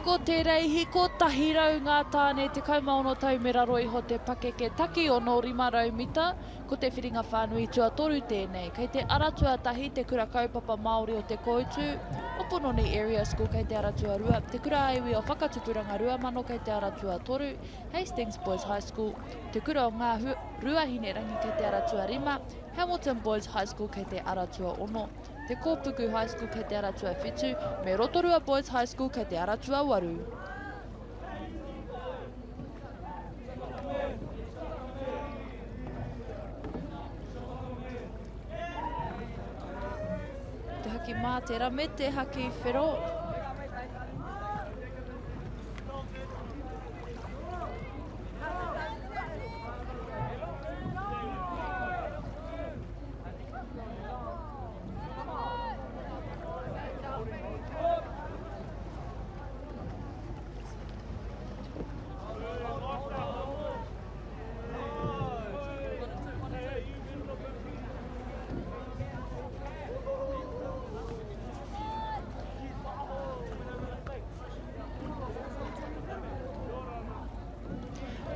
Ko te reihi 100 ngā tāne 16 tau me raro iho te pakeke takiono 500 mita, ko te whiringa whānui tuatoru tēnei. Kei te ara tuatahi Te Kura Kaupapa Māori o Te Koutu, Opononi Area School kei te ara tuarua, Te Kura ā-Iwi o Whakatupuranga 2000 kei te ara tuatoru, Hastings Boys High School, Te Kura o Ngā Ruahinerangi kei te ara tuarima, Hamilton Boys High School kei te ara tuaono, Te Kōpuku High School kei te ara tuawhitu, me Rotorua Boys High School kei te ara tuawaru. Te haki mātera me te haki whero.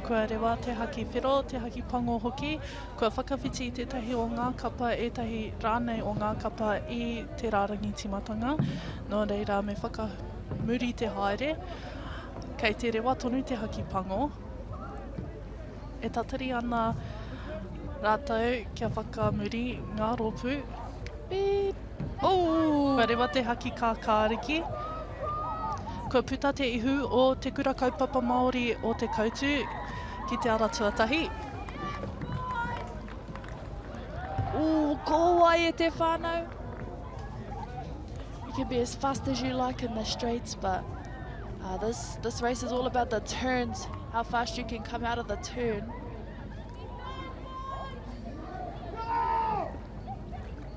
Kua rewa te haki whero, te haki pango hoki. Kua whakawhiti tētahi o ngā kapa, ētahi rānei o ngā kapa i te rārangi tīmatanga. Nō reira, me whakamuri te haere. Kei te rewa tonu te haki pango. E tatari ana rātou kia whakamuri ngā rōpū. Beep! Ooh! Kua rewa te haki kākāriki. Kua puta te ihu o Te Kura Kaupapa Māori o Te Koutu ki te ara tuatahi. Ooh, ko wai e te whānau? You can be as fast as you like in the straights, but uh, this, this race is all about the turns, how fast you can come out of the turn.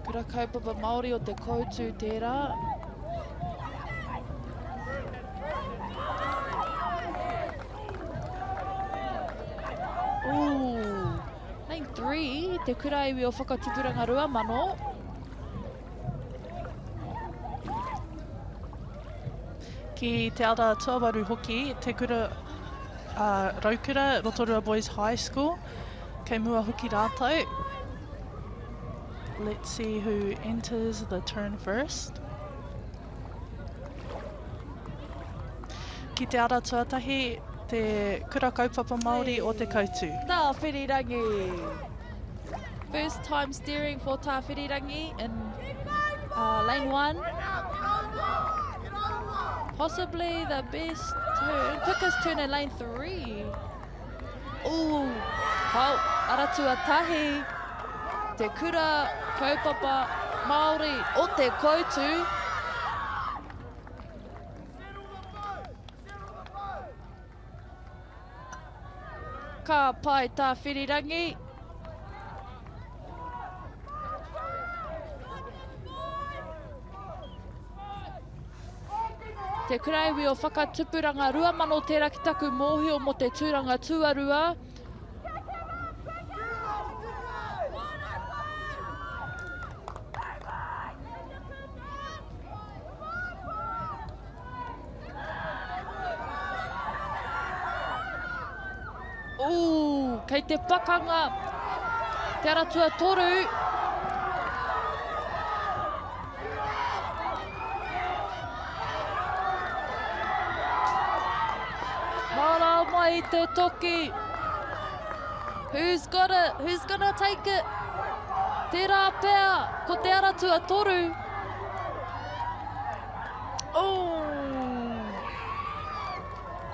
Kura kaupapa Māori o te Koutu tērā. Ooh, lane 3, te kura iwi o Whakatupuranga 2000. Ki te ara tuawaru hoki, te kura uh, Raukura, Rotorua Boys High School. Kei mua hoki rātou. Let's see who enters the turn first. Ki te ara tuatahi, te Kura Kaupapa Māori o Te Koutu. Tāwhirirangi! First time steering for Tāwhirirangi in uh, lane one. Possibly the best turn, quickest turn in lane three. Ooh, hau, ara tuatahi, te kura kaupapa Māori o Te Koutu. Ka pai Tāwhirirangi. Te Kuraiwi o Whakatupuranga 2000 tērā ki taku mōhio mō te tūranga tuarua. Ooh, kei te pakanga te ara tuatoru. Hara mai te toki. Who's got it? Who's gonna take it? Tērā pea, ko te ara tuatoru. Oh!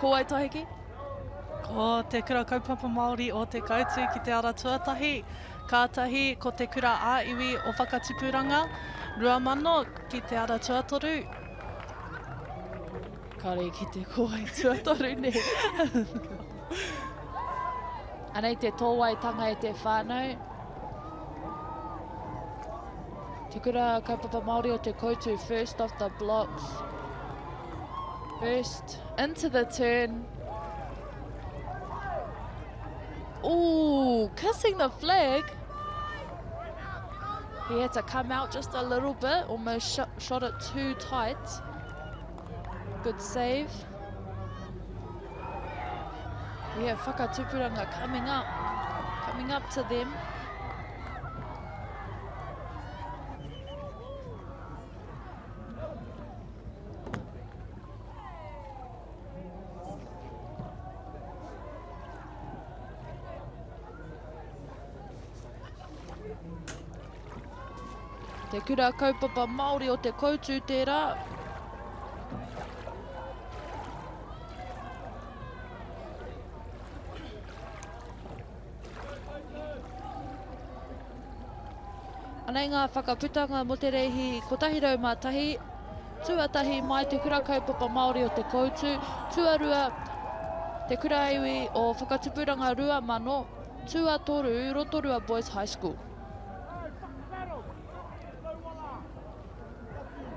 Ko wai Tahiki? Ko Te Kura Kaupapa Māori o Te Koutu ki te ara tuatahi. Kātahi ko Te Kura ā-Iwi o Whakatipuranga 2000 ki te ara tuatoru. Kāre i kite ko wai tuatoru nei. Anei te tōwaitanga e te whānau. Te Kura Kaupapa Māori o Te Koutu, first off the blocks. First into the turn. Ooh, kissing the flag. He had to come out just a little bit, almost sh shot it too tight. Good save. We have Whakatupuranga coming up, coming up to them. Te Kura Kaupapa Māori o Te Koutu tērā. Anei ngā whakaputanga mō te reihi 101, tuatahi mai Te Kura Kaupapa Māori o Te Koutu, tuarua Te Kura Iwi o Whakatupuranga 2000, tuatoru Rotorua Boys High School.